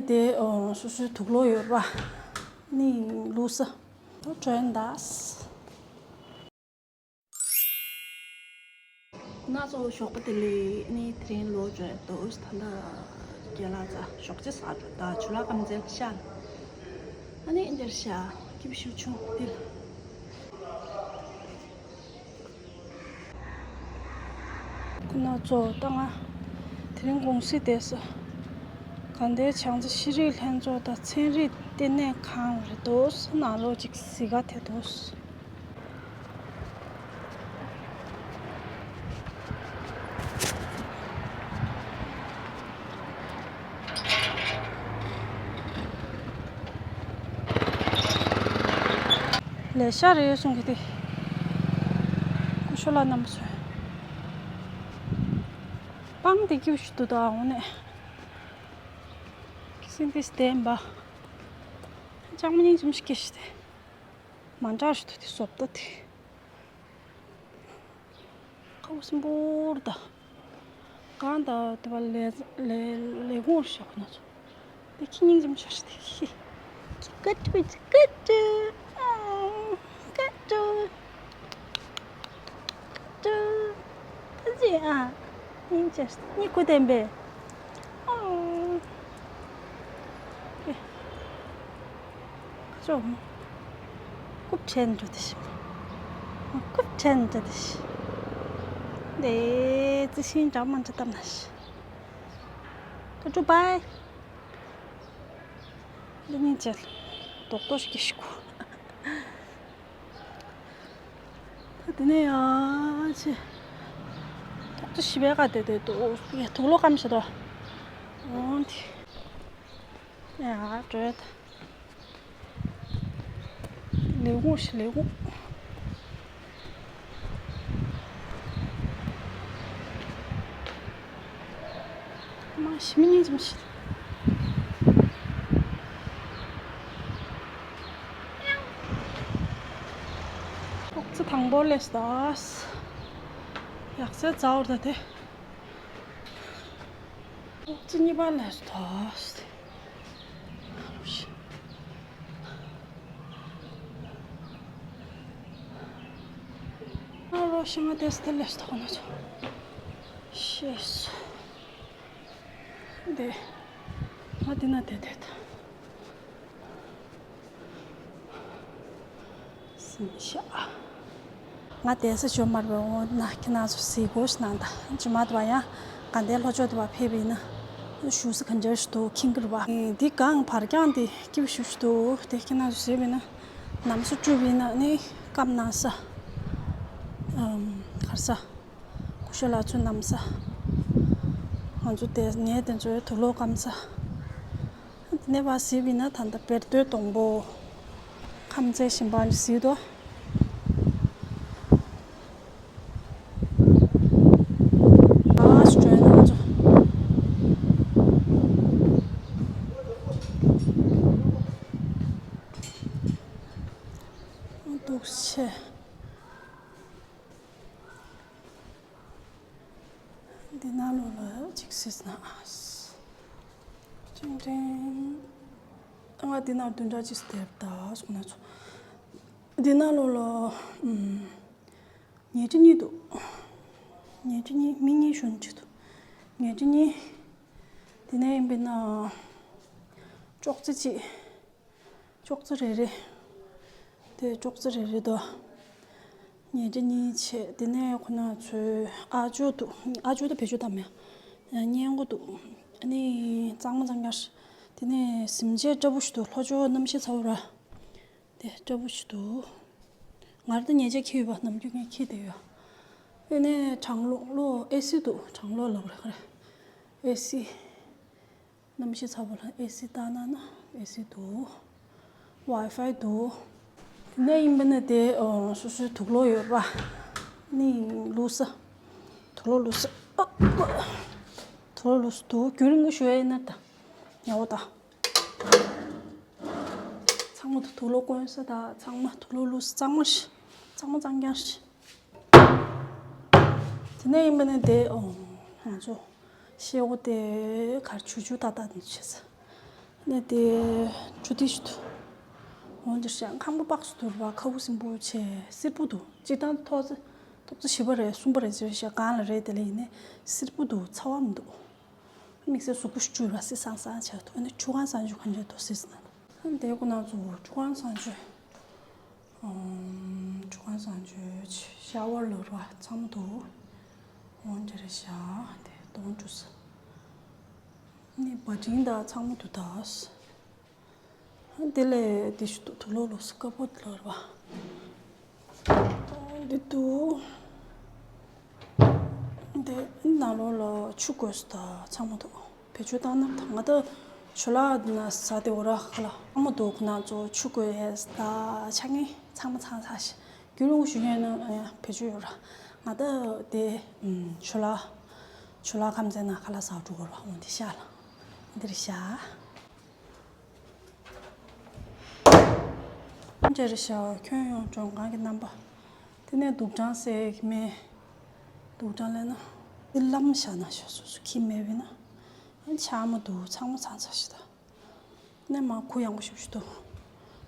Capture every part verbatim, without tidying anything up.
དེ་སོ་སོའི་དུག་ལོག་ཡོད་པ་ནི་ལུས་ས་དོ་དྲོན་དཱས། ཁོ་ན་ཚོ་ཞོགས་པ་དེ་ལས་ནི་དེ་རིང་ལོ་གྲོན་དོ་ད་ལྟ་རྒན་ལགས་ཚ་ཞོགས་ཇ་ཟ་འགྲོ་ད་ཆུ་ལག་ཀམ་ཚན་ཤ་ཨ་ནི་འདིར་ཤ་ཀིབ་ཤུ་ཆུང་དེ་ལ། ཁོ་ན་ཚོ་ད་ང་དེ་རིང་དགོང་ཟི་བསྡད་ས་དགའ་ལྡན་བྱང་རྩེ་ཤེས་རིག་ལྷན་ཚོགས་དང་ཚན་རིག་ལྟེ་གནས་ཁང་རེད་འདུག་ནང་ལོགས་ཅིག་གཟིགས་ག་དེ་འདུག་ལས་ཤ་རེད་གསུང་གི་དེ། ཀུ་ཤོ་ལ་རྣམ་པ་ཚོས། སྤང་དེ་སྐྱིད་ཤི་འདུག་ད་འོང་ནས། ཁི་སིན་ཏིས་བསྟན་པ། ལྕང་མ་སྙིང་རྗེ་མོ་ཞིག་སྐྱེ་ཤི་དེ། མ་འདྲ་ཞིག་འདུག་དེ་བཟོ་ལྟ་དེ། ཁ་བ་སིམ་པོར་ད། གང་ད་དེ་བ་ལས་ལས་ལས་ཁུངས་ཤོག་ན་ཚོ། དེ་ཁྱི་སྙིང་རྗེ་མོ་ཆགས་ཤི་དེ་ཁྱི། ཀ་ཏུ་ཀ་ཏུ། ཀ་ཏུ། ཀ་ཏུ། ཨ་ཙི་ཨ། སྙིང་རྗེ་སྙིང་ཁུ་ལྡན་པས། ཨོ། ཁ་ཅོ། རྐུབ་ཕྲན་འགྲོ་དེ་ཤི། རྐུབ་ཕྲན་འགྲོ་དེ་ཤི། དེ་ཙི་ཤིང་འདྲ་མ་འདྲ་བཏབ་ན་ཤི། ཀ་ཏུ་བྷའི། འདི་ནི་ཅེ། རྡོག་རྡོག་ཞིག་གི་ཤི་ཁུ། ད་དེ་ནས་ཡ་ཆེ། ཐོག་ཏུ་ཞི་བའི་ཀ་དེ་དེ་དུ་དུག་ལོག་སྐམ་ཞིག་དོ། འོང་དེ། ཡ་བྲོས་ད། ལས་ཁུངས་ཤིག་ལས་ཁུངས། མ་ཤི་མི་ཉིན་ཙམ་ཤི། ཨོག་ཙི་དང་པོ་ལས་ད། ཡག་སེ་ཛའོར་ད་དེ། ཨོག་ཙི་གཉིས་པ་ལས་ད། ཨ་རོ་ཤི་ང་དེ་སྟེ་ལས་ད་ཁོ་ན་ཚོ། ཤེས། དེ། ང་དེ་ན་དེ་དེ་ད། སེམས་ཤ། ང་དེ་ས་ཞོ་མར་བའི་འོ་ན་ཁྱེད་རང་ཚོ་གཟིགས་དགོས་ཤི་ན་ད་ཇི་མ་དུ་བ་ཡང་དགའ་ལྡན་ལྷོ་ཕྱོགས་དུ་བ་ཕེབས་པ་ཡིན་ན་ཞུ་ས་ག་འདྲ་ཞིག་འདུག་ཁྱིང་གིར་བ་འདི་གང་བར་ཀྱང་དེ་སྐྱིབས་ཞུ་ཞུ་འདུག་དེ་ཁྱེད་རང་ཚོ་གཟིགས་པ་ཡིན་ན་ནམ་སོ་བཀྲུས་པ་ཡིན་ན་ནི་སྐམ་ན་ས་གར་ས་ཀུ་ཤོ་ལ་ཚོ་ནམ་ས་ང་ཚོ་དེ་ངས་དེ་ཚོའི་དུག་ལོག་སྐམ་ས། དེ་ནས་བ་གཟིགས་པ་ཡིན་ན་ད་ལྟ་བེར་ཏོའི་སྡོང་པོ། ཁམས་ཚན་ཞིང་པ་འདི་གཟིགས་དོ། ཨ་སི་ཀྲི་ཡ་ན་ཚོ། འདུག་ཆེ། འདི་ནང་ལོགས་ལ་ཅིག་སྲིད་ན། ཅིང་ཅིང་། ང་འདི་ནང་བདུན་ཕྲག་གཅིག་བསྡད་ད་སོང་ན་ཚོ། འདི་ནང་ལོགས་ལ་ཨམ། ཉལ་ཁྲི་གཉིས་འདུག་ཉལ་ཁྲི་གཉིས་མི་གཉིས་ཞོན་གྱི་འདུག་ཉལ་ཁྲི་གཉིས། འདི་ནས་ཡིན་པས་ན། ཅོག་ཙེ་གཅིག་ཅོག་ཙེ་རེ་རེ། དེ་ཅོག་ཙེ་རེ་རེ་དོ། ཉལ་ཁྲི་གཉིས་བྱས་དེ་ནས་ཁོ་ན་ཚོའི་ཨ་ཇོ་འདུག་ཨ་ཇོ་དང་བེ་ཇོ་དང་མེ། སྙན་གོ་འདུག་ཨ་ནི་གཙང་མ་གཙང་རྐྱང་། དེ་ནས་གཟིམ་ཆས་སྐྲ་བུ་ཞིག་འདུག་ལྷོ་ཕྱོགས་གནམ་གཤིས་ཚ་བོ་ར། དེ་སྐྲ་བུ་ཞིག་འདུག་ང་རང་ད་ཉལ་ཆས་འཁྱེར་ཡོད་པ་ནམ་རྒྱུན་ངས་འཁྱེར་བསྡད་ཡོད། དེ་ནས་གྲང་གློག་གློག་ཨེ་སི་འདུག་གྲང་གློག་ལབ་རེད་ག་རེ། ཨེ་སི། གནམ་གཤིས་ཚ་བོ་ལ་ཨེ་སི་བཏང་ན་ན་ཨེ་སི་འདུག་ཝའི་ཕའི་འདུག་དེ་ནས་ཡིན་པ་ན་དེ་སོ་སོའི་དུག་ལོག་ཡོད་པ་ནི་ལུས་ས། དུག་ལོག་ལུས་ས། ཨ། དུག་ལོག་ལུས་ས་འདུག་རྒྱུན་རིང་པོ་ཞུ་ཡ་ཡིན་ན་ད་ཉལ་བ་ད། ཚང་མ་དུག་ལོག་གོན་ས་ད་ཚང་མ་དུག་ལོག་ལུས་ས་གཙང་མ་ཞིག་གཙང་མ་གཙང་རྐྱང་ཞིག་དེ་ནས་ཡིན་པ་ནི་དེ་ཨོ་ང་ཚོ་ཤེལ་སྒོ་དེ་གར་ཆུ་ཆུ་ཏག་ཏག་ནི་བྱེད་ས། ནས་དེ་ཆུ་ཐིགས་ཤིག་འདུག་འོན་ཏེ་ཤ་ཁང་པ་པགས་སུ་དུར་བ་ཁ་བུ་སིམ་པོ་ཆེ་སེར་པོ་འདུག་སྤྱིར་བཏང་ཐོག་ཐོག་བརྩེགས་བཞི་པ་རེད་གསུམ་པ་རེད་ཟེར་ཤ་གང་ལ་རེད་དེ་ལ་ཡིན་ནས་སེར་པོ་འདུག་ཚ་བ་མི་འདུག་དམིགས་བསལ་གཟུགས་པོ་ཞུ་ར་སི་སང་སང་ཆགས་འདུག་ཨ་ནི་ཆུ་ཁང་སང་ཆུ་གང་ཆགས་འདུག་སི་སི་ན་འདུག་དེ་ཁོ་ན་ཚོ་ཆུ་ཁང་སང་ཆུ། ཆུ་ཁང་བཟང་སྤྱོད་ཤ་ཝར་ལོར་བ་ཚང་མ་འདུག་འོང་འདྲ་རེད་ཤག་དེ་གདོང་བཀྲུ་ས་ནི་བ་ཏྲིན་དང་ཚང་མ་འདུག་ད། དེ་ལས་དེ་ཞུ་དུ་དུག་ལོག་ལོག་སི་ཀ་པོ་ལོར་བ་འདི་འདུག་འདི་ནང་ལོགས་ལ་ཆུ་བསྐོལ་སོ་ད་ཚང་མ་འདུག་བེད་སྤྱོད་བཏང་ན་ད་ང་ད་ཆུ་ལག་ན་ཟ་དེ་འོ་ར་ཁ་ལ་ཨ་མ་འདུག་ཁོ་ན་ཚོ་ཆུ་བསྐོལ་ཡས་ད་ཆ་ངེ་ཚང་མ་ཚང་ཚ་ཞིག་རྒྱུ་ལུང་ཞུ་ཡས་ན་བེད་སྤྱོད་ཡོད་ར་ང་ད་དེ་ཆུ་ལག་ཆུ་ལག་ཁམ་ཚན་ན་ཁ་ལ་ཟ་འགྲོ་གོ་ར་འོ་འདི་ཤ་ལ་འདི་རེད་ཤ། ཅེ་རེ་ཤ་ཁྱོན་ཡོངས་མགྲོན་ཁང་གི་རྣམ་པ། དེ་ནས་དུག་སྦྲང་སེ་གི་མེ། དུག་སྦྲང་ལས་ན། དེ་ལམ་ཤ་ན་ཤ་སོ་སོ་ཁྱི་མེ་བི་ན། ཆ་མ་དུག་ཚང་མ་ཚང་ཚ་ཤི་ད། ནས་མ་ཁུ་ཡང་པོ་ཞུ་ཞུ་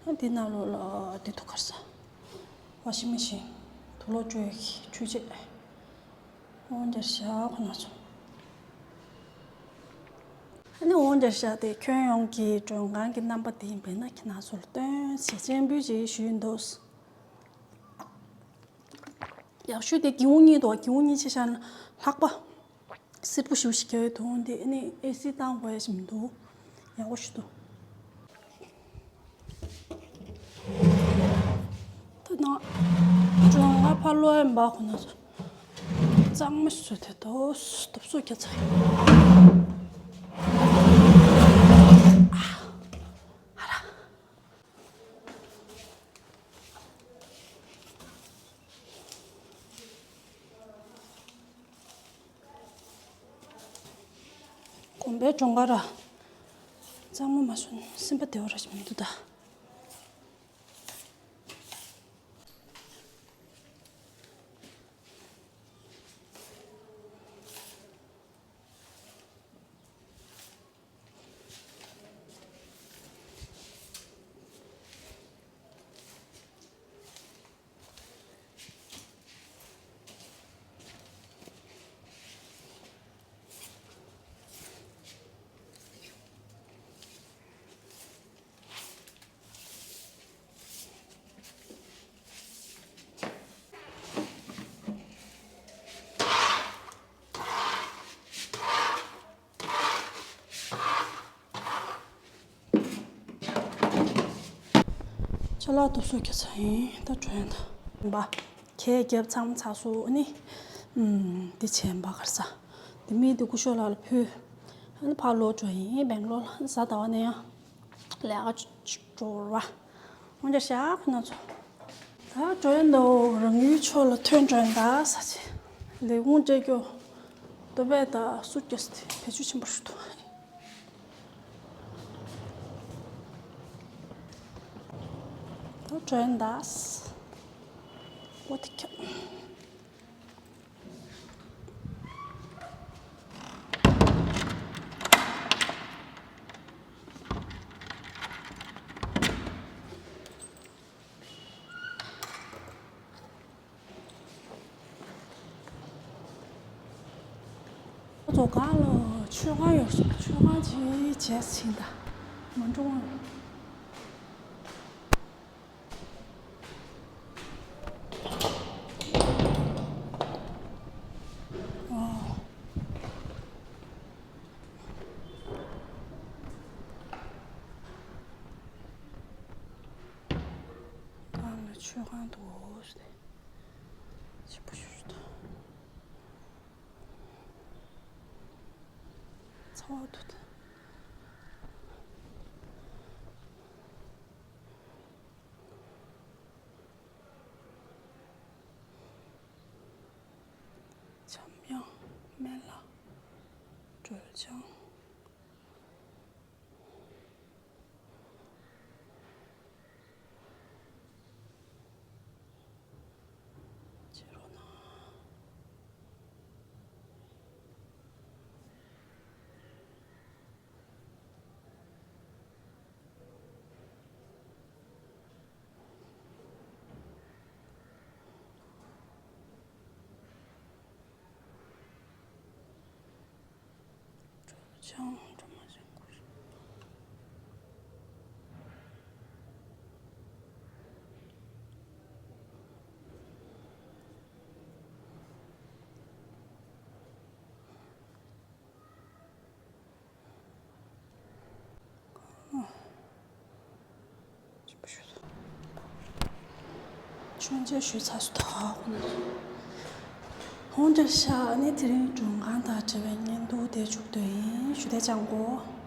དུ། དེ་ན་ལོ་ལ་དེ་དུ་ཁར་ས། བ་ཤི་མི་ཤི། དུ་ལོ་བཅོས་ཁྱི་ཆུ་ཆེ། འོང་འདིར་བཞག་ཁོ་ན་ཚོ། ཨ་ནི་འོང་འདིར་བཞག་སྟེ་ཁྱོན་ཡོངས་ཀྱི་མགྲོན་ཁང་གི་རྣམ་པ་དེ་ཡིན་པས་ན་ཁྱེད་རང་ཚོར་སྟོན་ཞེས་སྤྱན་འབུལ་ཅིག་ཞུས་འདུག་ཡག་ཤོས་དེ་སྒེའུ་ཁུང་གཉིས་འདུག་སྒེའུ་ཁུང་གཉིས་ཆེ་ཤ་ལྷག་པ། སེར་པོ་ཞིག་ཞིག་རྒྱག་ཡོད་དུ་འོང་དེ་ཨ་ནི་ཨེ་སི་བཏང་དགོས་ཡ་ཞིག་མི་འདུག་ཡག་པོ་ཞིག་འདུག་ད་ནང་ཇོ་ང་ཕ་ལོ་ཡན་པ་ཁོ་ན་གཙང་མ་བཟོས་ཏེ་དོ་སྟོབས་སོ་རྒྱ་ཚ། དགོན་པའི་གྲོང་ཁ་ར། གཙང་མ་མ་སོན་སེམས་པ་བདེ་བ་ར་ཞིག་མི་འདུག་ད། ཅ་ལག་ཏོག་ཙམ་རྒྱག་ཚར་ཡིན་ད་འགྲོ་ཡིན་ད། ཡིན་པ། གས་རྒྱབ་ཚང་མ་ཚར་སོང་ཨ་ནི། ཨུམ། འདི་བྱས་པ་གར་ས། འདི་མི་འདི་སྐུ་ཞོགས་ལགས་ལ་ཕུལ། ཨ་ནི་ཕར་ལོག་འགྲོ་ཡིན་སྦེང་ལོར་ལ་གཟའ་ཟླ་བ་ནས་ཡང་། ལས་ཀ་འགྲོ་བ། འོན་ཀྱང་ཞག་ཁོ་ན་ཚོ། ད་འགྲོ་ཡིན་ད་རང་ཡུལ་ཕྱོགས་ལ་ཐོན་འགྲོ་ཡིན་ད་ས་ཆེ། ལས་ཁུངས་སྤྲད་རྒྱུ། ཏོ་བས་ད་སུ་སྐྱོ་སྟེ་བེད་སྤྱོད་ཆེན་པོ་ཞིག་འདུག་ད་འགྲོ་ཡིན་ད། འོ་དེ་ཁྱབ། ཚོ་གང་ལ་མཆོད་ཁང་ཡོད་སོང་། མཆོད་ཁང་ཅིག་བྱས་ཟིན་ད་མ་འགྲོ་ཨང་། ཨོ། གང་ལ་མཆོད་ཁང་འདུག་ཟེར་ཏེ། ཆེན་པོ་ཞིག་རེད་ད། ཚ་བ་འདུག་ད། འཇམ་དབྱངས་སྨན་བླ་སྒྲོལ་ལྗང་། བྱེད་རོགས་གནང་། ཅང་འགྲོ་མ་བྱུང་། མཆོད་མཇལ་ཞུས་ཚར་སོང་། ད་ཁོ་ན་ཧོང་འདྲ་ཤག་ནི་དེ་རིང་མགྲོན་ཁང་དང་འབྲེལ་བའི་བརྙན་ཐུང་དེ་བཅུག་འདོད་ཡིན་ཞུ་དེ་ཅང་གོ།